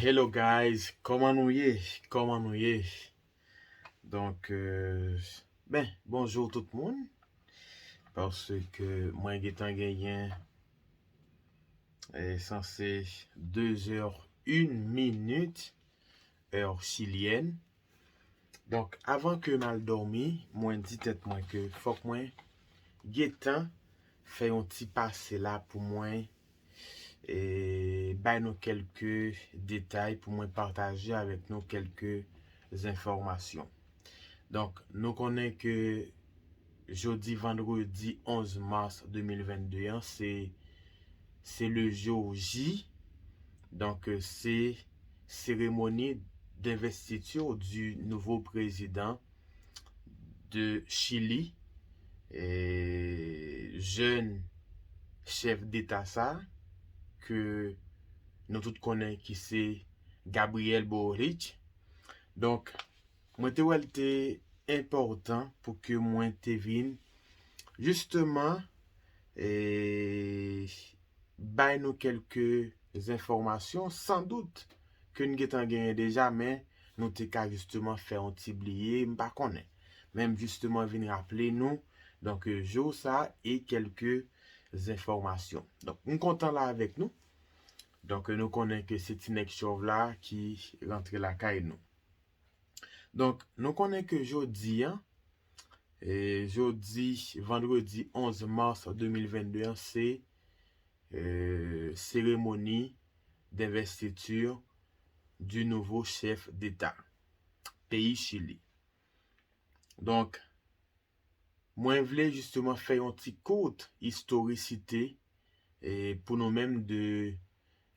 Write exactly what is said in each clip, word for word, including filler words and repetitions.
Hello guys, kòman nou ye? Kòman nou ye? Donk, euh, ben, bonjou tout moun. Paske mwen gentan genyen, eh, sanse de zè, yon minit, è chilyèn. Donk, avan ke m al dòmi, mwen di tèt mwen ke fòk mwen gentan fè yon ti pase la pou mwen, e, bay nou kèlke detay, pou mwen pataje avèk nou kèlke enfòmasyon. Donk, nou konnen ke jodi vandredi onz mas de mil vennde an, se, se le jour J. Donk, euh, se seremoni d'investiture du nouveau président de Chili, e jèn chèf deta sa, ke nou tout konnen ki se Gabriel Boric. Donk, mwen te wè l te enpòtan pou ke mwen te vin, jisteman, e, bay nou kèlke enfòmasyon, san dout, ke n gentan genyen deja, men nou te ka jisteman fè yon ti bliye, m pa konnen. Men m jisteman vin raple nou, donk, jou sa e kèlke enfòmasyon. Donk, m kontan la avèk nou. Donk, nou konnen ke se ti nèg chòv la ki rantre lakay nou. Donk, nou konnen ke jodi an, e, jodi, vandredi onz mas de mil vennde an, se, e, seremoni d'investiture du nouveau chef d'État, peyi Chili. Donk, mwen vle jisteman fè yon ti kout istorisite, e, pou nou menm de,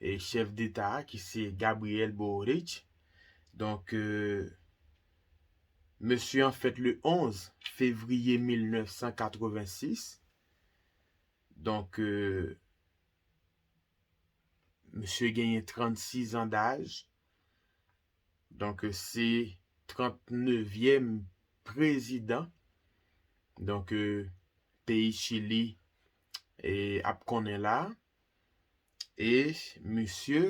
e, chèf d'État a, ki se Gabriel Boric. Donk, e, mesye an fèt le onz fevriye mil nèf san katrevensis. Donk, e, mesye genyen trannsis an daj. Donk, se trannnevyèm prezidan, donk, peyi Chili, e, ap konnen la. E misye,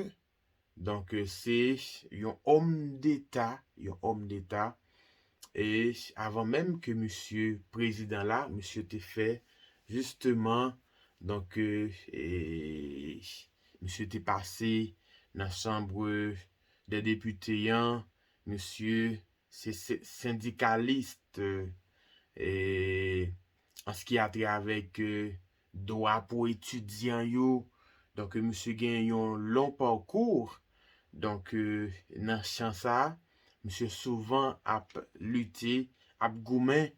donk, se yon òm deta, yon òm deta. E avan menm ke misye prezidan la, misye te fè, jisteman, donk, e, misye te pase nan chanm dè depite an, misye se, se sendikalis, e, an ce qui a trait avèk, e, dwa pou etidyan yo. Donk, misye gen yon lon pakou. Donk, e, nan chan sa, misye souvan ap lite, ap goumen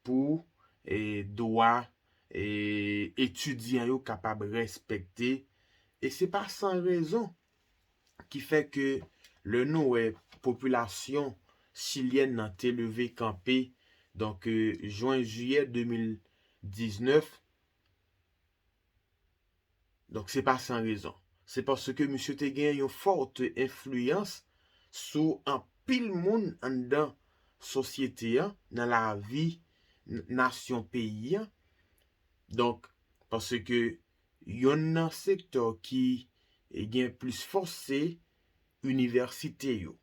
pou, e, dwa, e, etidyan yo kapab respekte. E se pa san rezon ki fè ke lè nou wè popilasyon chilyèn nan te leve kanpe, donk, e, jen, jiyè de mil diznèf, donk, se pa san rezon. Se paske misye te gen yon fòt enfliyans sou anpil moun anndan sosyete an, nan lavi n-, nasyon peyi an. Donk, paske yonn nan sektè ki, e, gen plis fòs se inivèsite yo.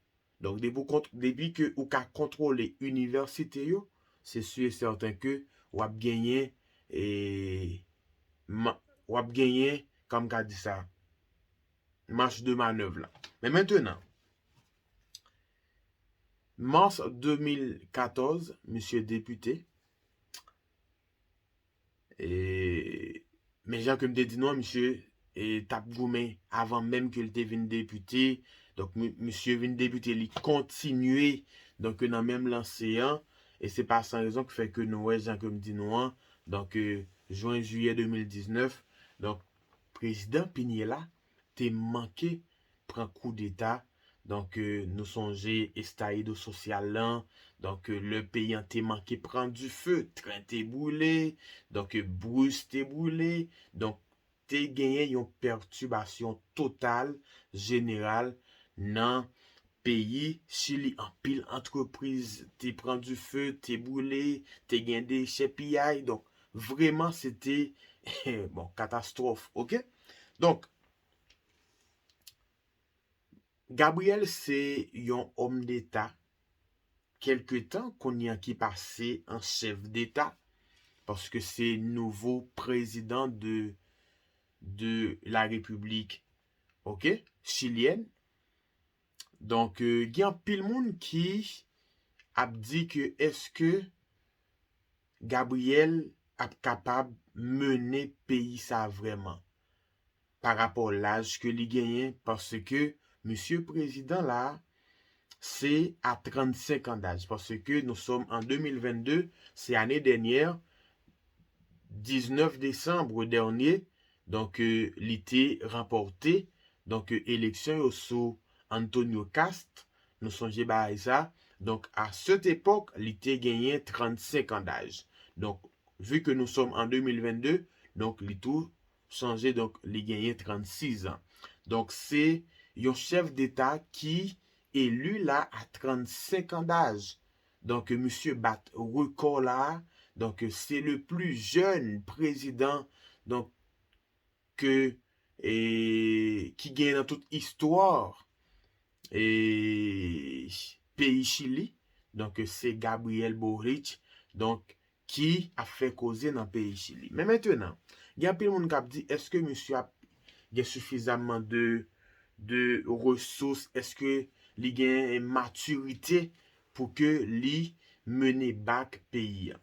Donk, depi w kont-, depi ke ou ka kontwole inivèsite yo, se si e sèten ke w ap genyen, e, ma-, w ap genyen, kòman m ka di sa, mach de manèv la. Men mentenan, mas de mil katòz, misye depite, e, men jan ke m te di nou an, misye, e, t ap goumen avan menm ke l te vin depite. Donk, mi-, misye vin depite, li kontinye, donk, nan menm lanse an. E se pa san rezon ki fè ke nou wè, jan ke m di nou an, donk, e, jen, jiyè de mil diznèf, donk, prezidan Piñera te manke pran koudeta. Donk, e, nou sonje estallido sosyal lan. Donk, e, lè peyi an te manke pran dife, tren te brile. Donk, e, bis te brile. Donk, te genyen yon pètibasyon total, jeneral, nan peyi Chili. Anpil antrepriz te pran dife, te brile, te gen dechèpiyay. Donk, vrèman, se te, bon, katastwòf, oke? Donk, Gabriel se yon òm deta, kèlke tan kounye a ki pase an chèf deta, paske se nouvo prezidan de, de la Repiblik, ok, chilyèn. Donk, euh, gen anpil moun ki ap di ke èske Gabriel ap kapab mennen peyi sa vrèman pa rapò laj ke li genyen, paske misye prezidan la, se a trannsenk an daj, paske nou sòm an de mil vennde, se ane dènyè, diznèf desanm dènye, donk, euh, li te ranpòte, donk, euh, eleksyon yo sou Antonio Cast, nou sonje bagay sa. Donk, a sèt epòk, li te genyen trannsenk an daj. Donk, vi ke nou sòm an de mil vennde, donk, li tou chanje, donk, li genyen trannsis an. Donk, se yon chèf deta ki eli la a trannsenk an daj. Donk, misye bat rekò la. Donk, se le pli jèn prezidan, donk, ke, e, ki genyen nan tout istwa, e, peyi Chili. Donk, se Gabriel Boric, donk, ki ap fè koze nan peyi Chili. Men mentenan, gen anpil moun k ap di, èske misye ap gen sifizamman de, de resous, èske li gen matirite pou ke li mennen bak peyi a?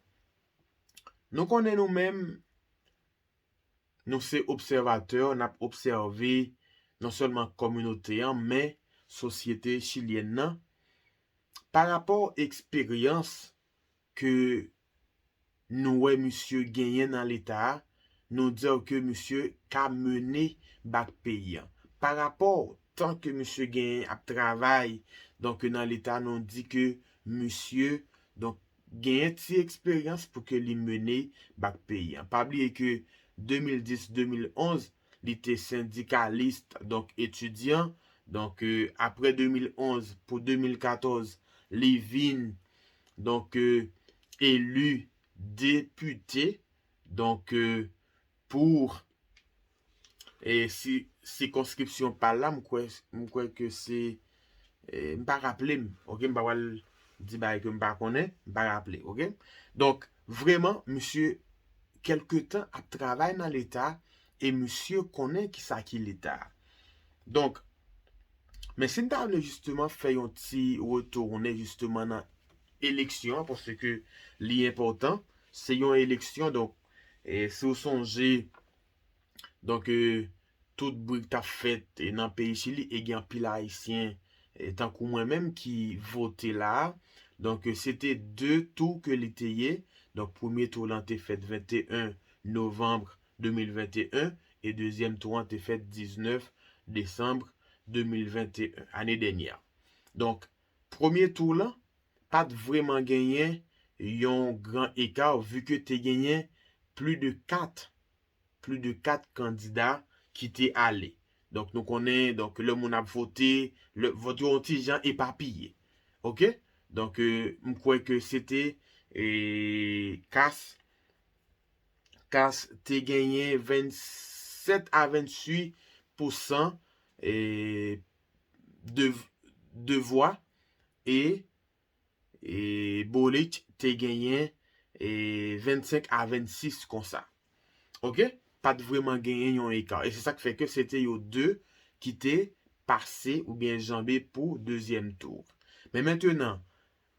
Nou konnen nou menm, nou se obsèvatè, n ap obsève non sèlman kominote an, men sosyete chilyèn nan. Pa rapò eksperyans ke nou wè misye genyen nan leta a, nou di ke misye ka mennen bak peyi an. Pa rapò tan ke misye genyen ap travay, donk, nan leta, nou di ke misye, donk, genyen ti eksperyans pou ke li mennen bak peyi an. Pa bliye ke de mil dis, de mil onz, li te sendikalis, donk, etidyan. Donk, euh, apre de mil onz pou de mil katòz, li vin, donk, euh, eli depite. Donk, euh, pou, e, si, sikonskripsyon pa l la, m kwè, m kwè ke se, e, m pa raple m, ok? M pa pral di bagay ke m pa konnen, m pa raple, ok? Donk, vrèman, misye, kèlke tan ap travay nan leta, e misye konnen kisa ki leta. Donk, men si n ta vle jisteman fè yon ti retounen jisteman nan eleksyon an, paske li enpòtan, se yon eleksyon, donk, e, si w sonje, donk, e, tout bri k t ap fèt, e, nan peyi Chili, e gen anpil Ayisyen, e, tankou mwen menm ki vote la a. Donk, e, se te de tou ke li te ye. Donk, premye tou lan te fèt venteyen novanm de mil venteyen, e dezyèm tou an te fèt diznèf desanm de mil venteyen, ane dènyè. Donk, premye tou lan, pa t vrèman genyen yon gran eka, vi ke te genyen pli de kat, pli de kat kandida ki te ale. Donk, nou konnen, donk, lè moun ap vote, lè vòt yo yon ti jan epapiye. Ok? Donk, e, m kwè ke se te, e, Cast, Cast te genyen vennsèt a venntuit pousan, e, de, de vwa, e, e Boric te genyen, e, vennsenk a vennsis konsa. Ok? Pa t vrèman genyen yon eka. E se sa k fè ke se te yo de ki te pase oubyen janbe pou dezyèm tou. Men mentenan,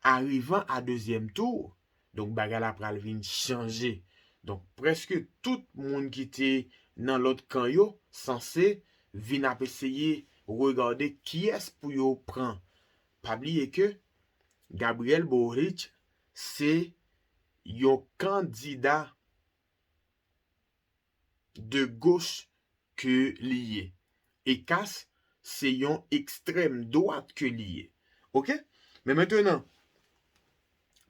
arivan a dezyèm tou, donk, bagay la pral vin chanje. Donk, prèske tout moun ki te nan lòt kan yo sanse vin ap eseye regade kiyès pou yo pran. Pa bliye ke Gabriel Boric se yon kandida de goch ke li ye. E Cast se yon ekstrèm dwat ke li ye. Ok? Men mentenan,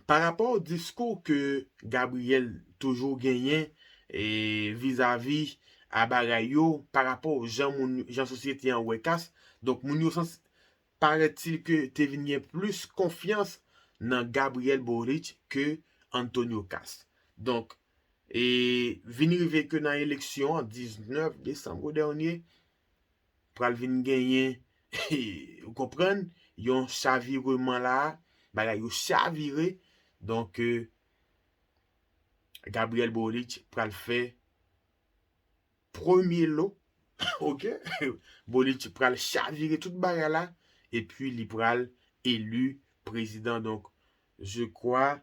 pa rapò diskou ke Gabriel toujou genyen, e, vizavi a bagay yo, pa rapò jan moun, jan sosyete an wè Cast, donk moun yo sans, parèt-il ke te vin gen plis konfyans nan Gabriel Boric ke Antonio Cast. Donk, e vin rive ke nan eleksyon an, diznèf desanm dènye, pral vin genyen, Ou konprann? Yon chavireman la, bagay yo chavire. Donk, euh, Gabriel Boric pral fè premye lo. Ok? Boric pral chavire tout bagay la. Epi li pral eli prezidan. Donk, je crois,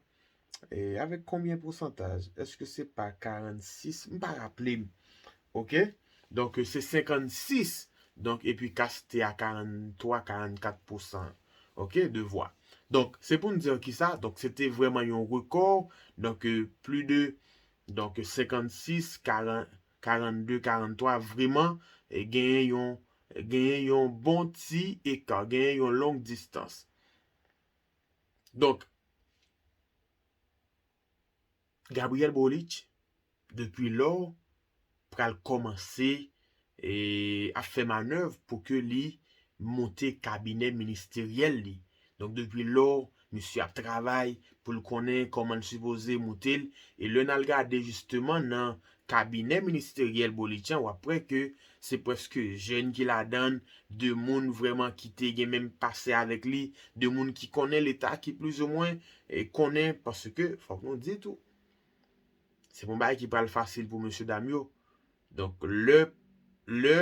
eh, avec combien pourcentage? Est-ce que c'est pas quarante-six? M pa raple m. Ok? Donk, se senkannsis. Donk, epi Kast te a karannntwa, karannkat pousan, ok, de vwa. Donk, se pou n di ki sa. Donk, se te vrèman yon rekò. Donk, euh, plis de, donk, senkannsis, karant, karannde, karannntwa, vrèman, eh, genyen yon, genyen yon bon ti eka, genyen yon long distans. Donk, Gabriel Boric, depi lò, pral kòmanse, eh, ap fè manèv pou ke li monte kabinè ministeryèl li. Donk, depi lò, misye ap travay pou l konnen kòman l sipoze monte l. E lè n al gade jisteman nan kabinè ministeryèl Boric an, w ap wè ke se prèske jèn ki ladan l, de moun vrèman ki te gen menm pase avèk li, de moun ki konnen Leta, ki plizoumwen, eh, konnen, paske fòk nou di tou, se pa yon bagay ki pral fasil pou mesye dam yo. Donk, lè, lè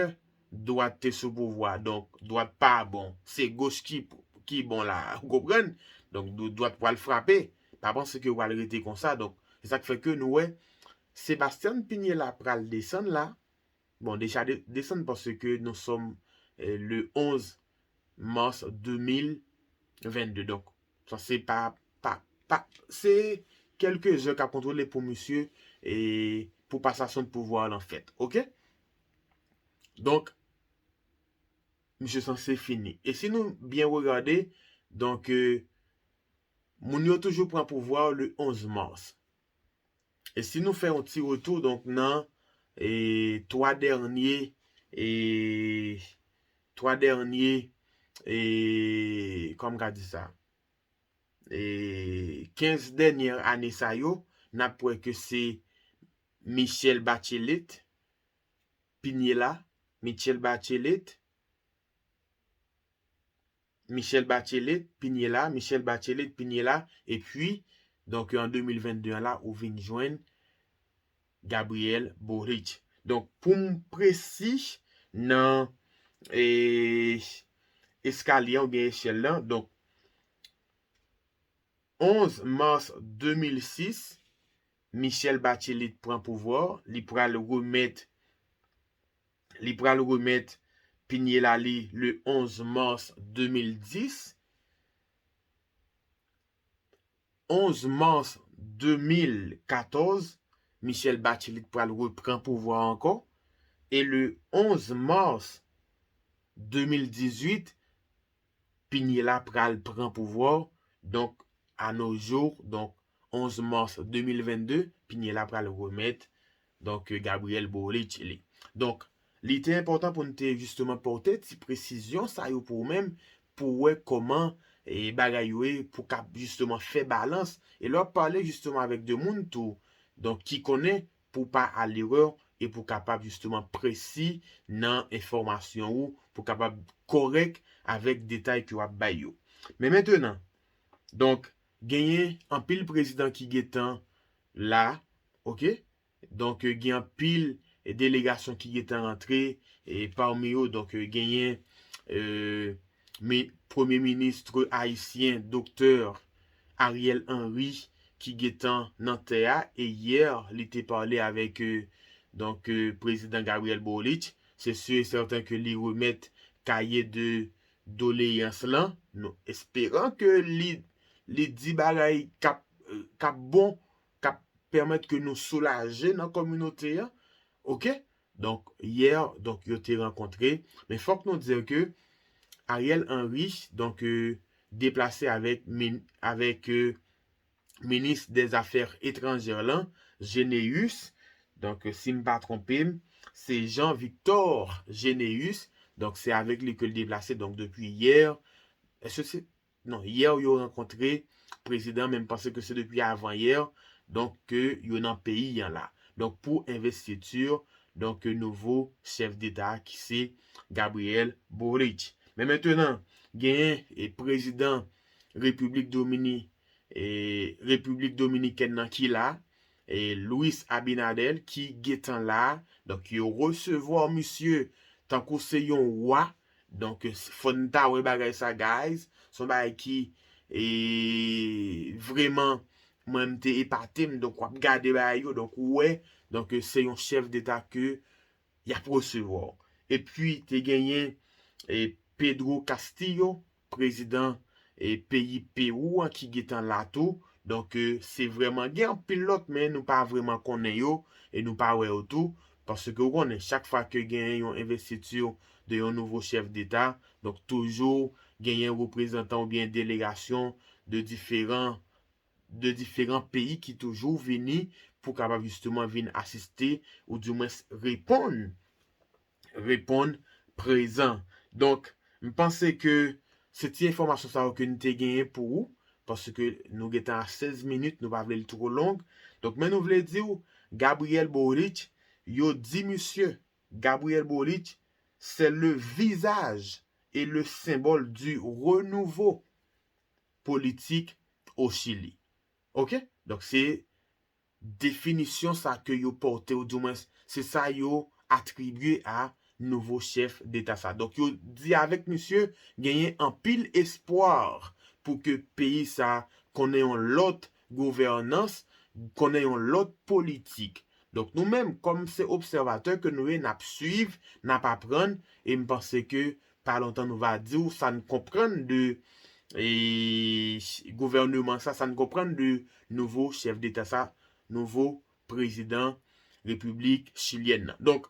dwat te sou pouvwa, donk, dwat pa bon, se goch ki, ki bon la, ou konprann? Donk, dw-, dwat pral frape. Pa panse ke w pral rete konsa. Donk, se sa k fè ke nou wè Sebastian Pinilla pral desann la. Bon, deja de-, desann paske nous sommes, eh, le onze mars deux mille vingt-deux. Donk, sa se pa, pa, pa, se kèlke zè k ap kontwole pou misye e pou pasasyon de pouvwa lan fèt. Ok? Donk, misye sanse fini. E si nou byen regade, donk, euh, moun yo toujou pran pouvwa le onze mars. E si nou fè yon ti retou, donk, nan, e, twa dènye, e, twa dènye, e, kòman m ka di sa? E, kenz dènye ane sa yo, n ap wè ke se Michelle Bachelet, Pinilla, Michelle Bachelet, Michelle Bachelet, Pinilla, Michelle Bachelet, Pinilla, epi, donk, an de mil vennde an la, ou vin jwenn Gabriel Boric. Donk, pou m presi nan, e, eskalye an oubyen echèl lan, donk, onz mas de mil sis, Michelle Bachelet pran pouvwa, li pral remèt, li pral remèt Pinilla li le onz mas de mil dis. Onz mas de mil katòz, Michelle Bachelet pral repran pouvwa ankò. E le onz mas de mil dizuit, Pinilla pral pran pouvwa. Donk, a nos jours, donk, onz mas de mil vennde, Pinilla pral remèt, donk, Gabriel Boric li. Donk, li te enpòtan pou n te jisteman pote ti presizyon sa yo pou ou menm, pou w wè kòman, e, bagay yo ye, pou kab jisteman fè balans. E lè w ap pale jisteman avèk de moun tou, donk, ki konnen pou w pa al erè e pou w kapab jisteman presi nan enfòmasyon ou, pou w kapab kòrèk avèk detay ke w ap bay yo. Men mentenan, donk, genyen anpil prezidan ki gentan la, ok? Donk, gen anpil delegasyon ki gentan rantre, e pami yo, donk, genyen, e, mi-, premye minis ayisyen, Doktè Ariel Henry, ki gentan nan tè a, e yè, li te pale avèk, e, donk, e, prezidan Gabriel Boric. Se si e sèten ke li remèt kaye de doleyans lan. Nou esperan ke li, li di bagay k ap, k ap bon, k ap pèmèt ke nou soulaje nan kominote a. Ok? Donk, yè, donk, yo te rankontre. Men fòk nou di ke Ariel Henry, donk, e, deplase avèk, min-, avèk, e, minis dè zafè etranjè lan, Généus. Donk, si m pa twonpe m, se Jean Victor Généus. Donk, se avèk li ke l deplase. Donk, depi yè, èske se, non, yè yo rankontre prezidan, men m panse ke se depi avan yè, donk, ke yo nan peyi an la. Donk, pou envestiti, donk, nouvo chèf deta ki se Gabriel Boric. Men mentenan, Genyen e prezidan Repiblik Domini, e Repiblik Dominikèn nan ki la, e Luis Abinader ki gentan la. Donk yo resevwa misye tankou se yon wa. Donk fò n ta wè bagay sa, guys. Se yon bagay ki e, vreman mwen m te epate m. Donk w ap gade bagay yo, donk ou wè, donk se yon chèf deta ke y ap resevwa. Epi te genyen e, Pedro Castillo, prezidan e, peyi Pewou an ki gentan la tou. Donk e, se vreman gen anpil lòt, men nou pa vreman konnen yo e nou pa wè yo tou. Paske ou konnen, chak fwa ke genyen yon envestiti de yon nouvo chèf deta, donk toujou genyen reprezantan oubyen delegasyon de diferan de diferan peyi ki toujou vini pou kapab jisteman vin asiste ou dimwens reponn reponn prezan. Donk, m panse ke se ti enfòmasyon sa yo ke n te genyen pou ou, paske nou gentan a sèz minit, nou pa vle l two long. Donk, men nou vle di w, Gabriel Boric, yo di misye, Gabriel Boric, c'est le visage et le symbole du renouveau politique au Chili. Ok? Donk, se definisyon sa ke yo pòte, ou dimwens, se sa yo atribye a nouvo chèf deta sa. Donk, yo di avèk misye, genyen anpil espwa pou ke peyi sa konnen yon lòt gouvènans, konnen yon lòt politik. Donk, nou menm, kòm se obsèvatè ke nou ye, n ap swiv, n ap aprann, e m panse ke pa lontan nou va di w sa n konprann de e, gouvènman sa, sa n konprann de nouvo chèf deta sa, nouvo prezidan Repiblik Chilyèn nan. Donk,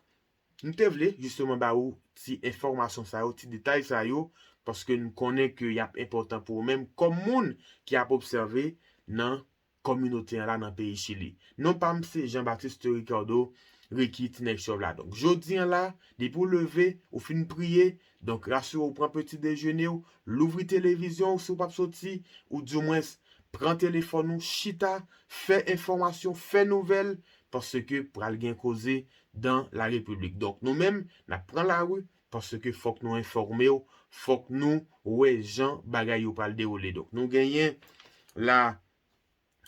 m te vle jisteman ba ou ti enfòmasyon sa yo, ti detay sa yo, paske n konnen ke y ap enpòtan pou ou menm kòm moun ki ap obsève nan kominote an la nan peyi Chili. Non pa m se Jean Baptiste Ricardo, Ricky Ti Nèg Chòv la. Donk, jodi an la, depi w leve, ou fin priye, donk, rasire w, pran peti dejene w, louvri televizyon w si w p ap soti, ou dimwens, pran telefòn ou, chita, fè enfòmasyon, fè nouvèl, paske pral gen koze dan la repiblik. Donk, nou menm, n ap pran lari, paske fòk nou enfòme w, fòk nou wè jan bagay yo pral dewoule. Donk, nou genyen la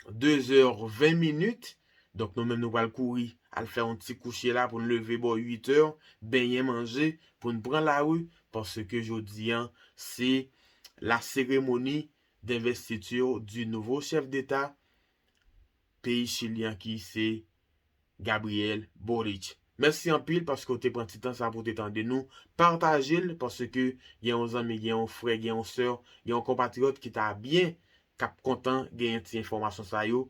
de zè ven minit. Donk, nou menm, nou pral kouri al fè yon ti kouche la pou n leve bò uit è, benyen, manje, pou n pran lari, paske jodi an, se la seremoni denvestiti di nouvo chèf deta peyi Chili an ki se Gabriel Boric. Mèsi anpil paske w te pran ti tan sa pou w te tande nou. Pataje l paske gen yon zanmi, gen yon frè, gen yon sè, gen yon konpatriyòt ki ta byen, k ap kontan genyen ti enfòmasyon sa yo